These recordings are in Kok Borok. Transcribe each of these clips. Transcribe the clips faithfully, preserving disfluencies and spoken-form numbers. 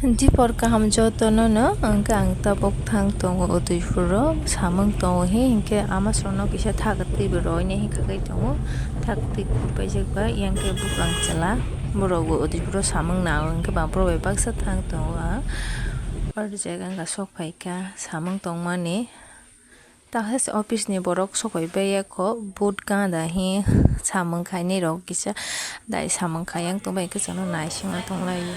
Dipor kaham jotono no, hwnkhe ang tabuk thang tongo Udaipuro, samung tongo he, hwnkhe ama songno kisa thak twi bo roinai hwnkha khe tongo, thak twi kupaijak ba, yang khe bukrang chwla, borok bo Udaipuro samung nango, hwnkhe ba borok bai baksa thang tongo ang, oro jaga wngkha sok phaikha samung tongmani. Tahsa office ni borok sokoi baiya kho, boot gana da he samung khainai rok kisa dai samung khai yang tongbai khe chwngno naisingma tonglaio.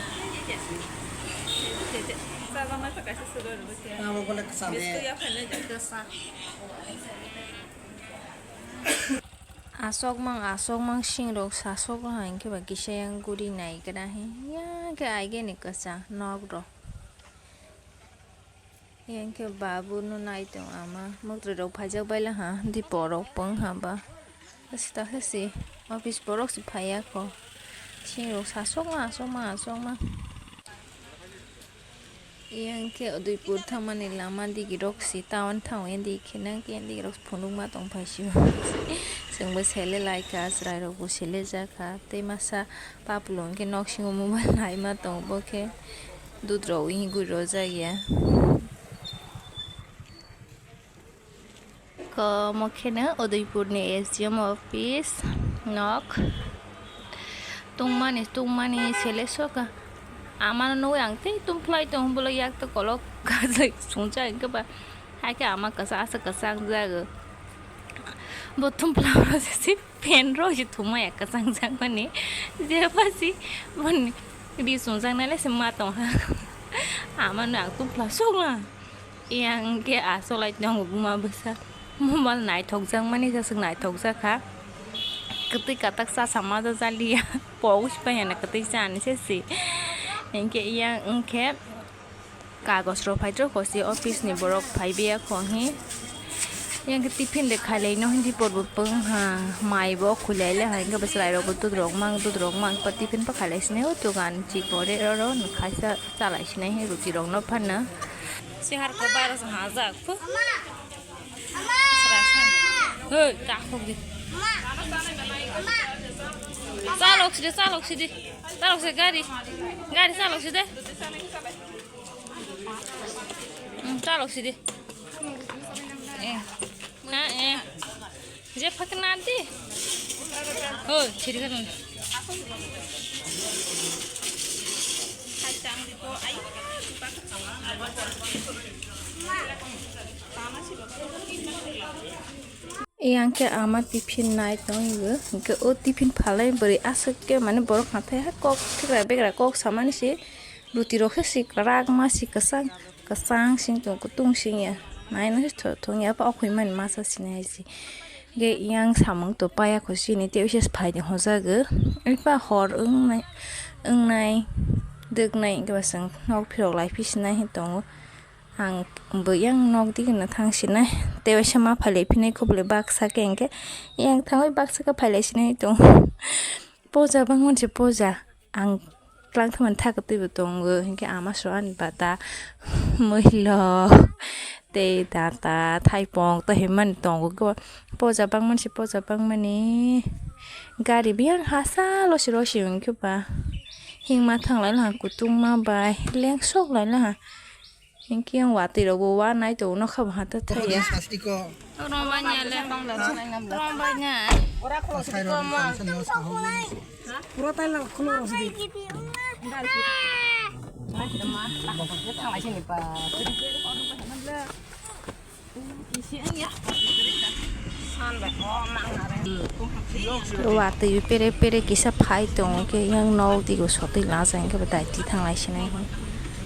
Asokmang asokmang sing rok sasok hai hwnkhe ba kisa yang guri nai gra he ya khe aigeni kwchang nok rok. Yang khe babu no nai tong ama, mwtwrwi rok phaijak bai laha, dipor rok pung ha ba. Hwsi ta hwsi, office borok se phaiya kho. Sini rok sasokma, asokma, asokma. Yang khe Udaipur thangmani lama digi rok se town thang yang digi khe nang khe yang digi rok phunukma tong phai sio. Chwng bo sele lai kha, chwrai rok bo sele jak kha. Tei masa papulo hwnkhe nok singo mobile naima tong bo khe. Dudrok wngwi guri rojak ya. Ko omo kheno Udaipurni S D M office nok. Tungmani, tungmani sele soka. Amano nugwi ang tei tungphlai tong bwlwi yak tei kolok kajak sungcha hwnkhe ba. Haikhe ama kwchang aswk kwchang jago. Bo tungphlai rw se. Pen rok se thumaya kwchang jakmani jeba si boni ri sungjaknai le se ma tongha. Amano ang tungphla sukla. Yang khe asolai tongo buma bwsa. Mobile naithok jakmani jaswk naithok jakha. Kwtwi katak cha sama da jaliya. Pok si paiyana kwtwi chani se si. Hinkhe yang wngkhe Kagos rok phai rw kho se office ni borok phai bia kho he. Yang khe tiffin de khailai no hindi por bo pung ha. Mai bo khulai le hai khe bwswrai rok bo dudrok mang dudrok mang pa tiffin pa khailai sinai o dogan chikore oro no khaisa chalai sinai he ruti rok no phanna. Se har khe baro se hajak phu. Hei, takhuk di. Chalok sidi, chalok sidi. Chalok sidi gari. Gari chalok sidi. Hmm, chalok sidi. Eh. Ha, eh. Je phakna di. Hoi, chiri kan. Yang khe ama tiffin nai tong yo. Hingke o tiffin phalai bwrwi aswk khe mane borok hathai ha kok thikra begra kok samani se. Ruti rok khe si kwrak ma si kwchang kwchang sing tong kutung sing ya. Nai no se tho-, thong ya pa okhoi mani masa sinai hai se. Ge yang samung to paya kho sini tei oise phai ni hojago. Oi pa hor wngnai, wngnai, dwknai hingke ba chwng nok phirok lai phi sinai hin tongo. Ang bo yang nok digi no thang sinai. Tei oise ma phai lai phinai kho bole baksa khe hingke yang thangwi baksa khe phai lai sinai tong. Poja bangmani se poja. Ang tlang thumani thaka twibo tongo, hinkhe ama so ani bata, mwilo, tei data, thaipong, tei hinmani tongo. Poja bangmani se poja bangmani. Gari biyang hachalo se rw se hinkhe ba. Hingma thanglai laha, kutungma bai, lengsok lai laha. Hinkhe yang watwi rok bo wanai tongo nokha bo hata thaya. Rong bai nya le. Rong bai nya. Pura tai la khulok rok sidi. Watwi pere pere kisa phai tongo khe yang nok digo sotwi lajak hingke bo daiti thanglai sinai hwn.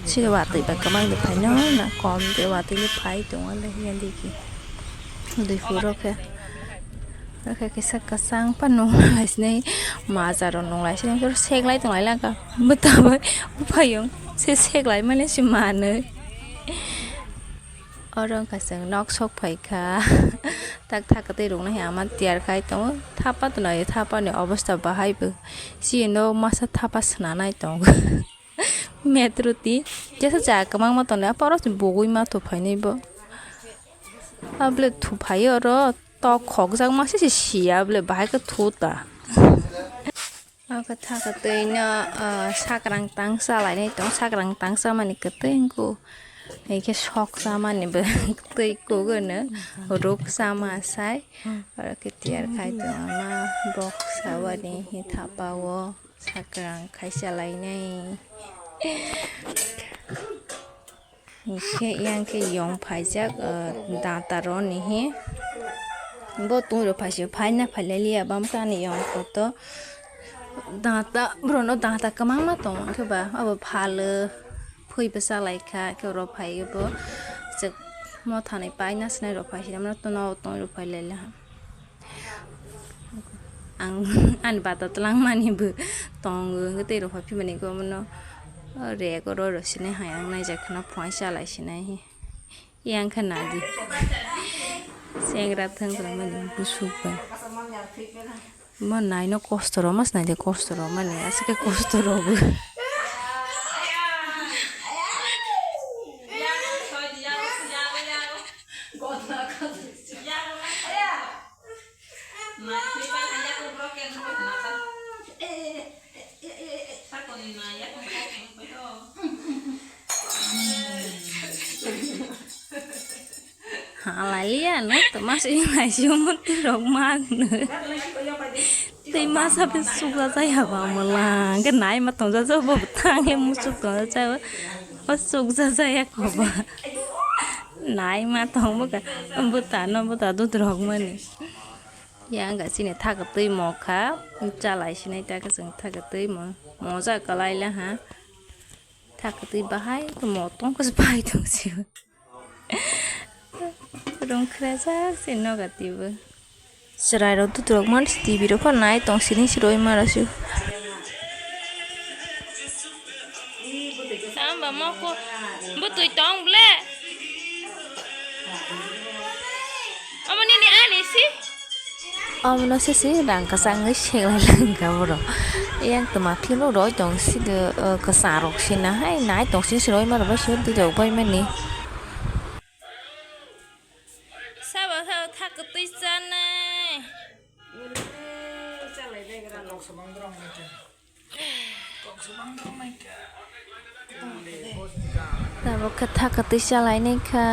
Side watwi bai kwbang de phaino na kom de watwi le phai tongo le hiya digi. Dui phuro khe. Khe kisa kwchang pa nung lai sinai majaro nung lai sinai khe seklai tonglai langkha. Bwta bai buphayung se seklai mani se manwi. Oro wngkha chwng nok sok phaikha. Tak thaka twi rwknai ama tiyar khai tongo. Thapa twnai thapani obosta bahai bo. Chini nok masa thapa swnanai tongo. Metro ti jesa ja kwbangma tongo. Apa oro se bugui ma tongphainai bo. Abole thuphaio oro tok khokjak masa se siya abole bahai khe thu ta. Abo khe tha kwtwi no, ah, sakrang tang cha lainai tong, sakrang tang cha mani kwtwi wngkhu. Hai khe sok cha mani bo kwtwi kuk no, ruk cha ma sai. Oro khe tiyar khai tong ama bok sawani hi thapa o sakrang khai cha lainai. Hingkhe yang khe yong phaijak, ah, data roni hi. Bo twi rok phaisio phaina phailai liya bam khe ani yong photo. Data, borokno data kwbangma tongo, hwnkhe ba abo phalo, phui bwsa lai kha, khe oro phaiwi bo chwk mothanwi paina sinai rok phai sinai mano, tono tong rok phai lai laha. Ang ani bata twlang mani bo tongo, hwnkhe tei rok phai phimani khe omono rek oro rw sinai hai ang naijak kheno phone chalai sinai hi. Yang khe nadi. Sengra thang thang mani busuk bai. Mo naino kosto rok mas naidi kosto rok mani aswk khe kosto rok bo. Halaliya no to mas ing lai si mo tu rok mag no. Tei masa pe sukla jaya ba mo lang ke nai ma tong ja bo tang le musuk tong ja o suk ja jaya ko ba. Nai ma tong bo ka bo ta no bo ta dut rok mani. Yang ga chini thak twi mo kha chalai sinai ta ka chwng thak twi mo mo ja kalai la ha. Thak twi bahai mo tong khe pai tong si. Rung khrajak se noga tibo. Chwrai rok duturok man T V rok pha nai tong sini siroi mara su. Tamba moko butui tong ble. Omo nini ani si. Omo no sisi rang kwchangwi seklai langkha borok. Yang tuma philuk roi tong sidi, uh, kwchang rok sina hai nai tong sini siroi mara bai siroi duturok bai mani. Sabo, sabo, thak kwtwi chanai. Tabuk khe thak kwtwi chalainai kha.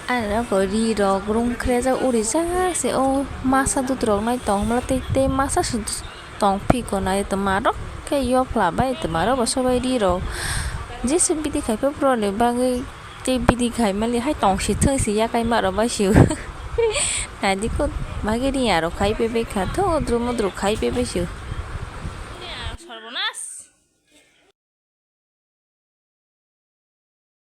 Ani abo ri rok rung khrejak urijak se o masa duturok nai tongmwla tei, tei masa se tong phiko nai tongmarok khe yopla bai tongmarok bo sobai ri rok. Jesa bidi khai pha borok ni bagwi. Tei bidi khai mali hai tong si thung si yakai ma rw bai sio. Nai di ko bagi ri aro khai pe bai kha tho drum drum khai pe bai sio.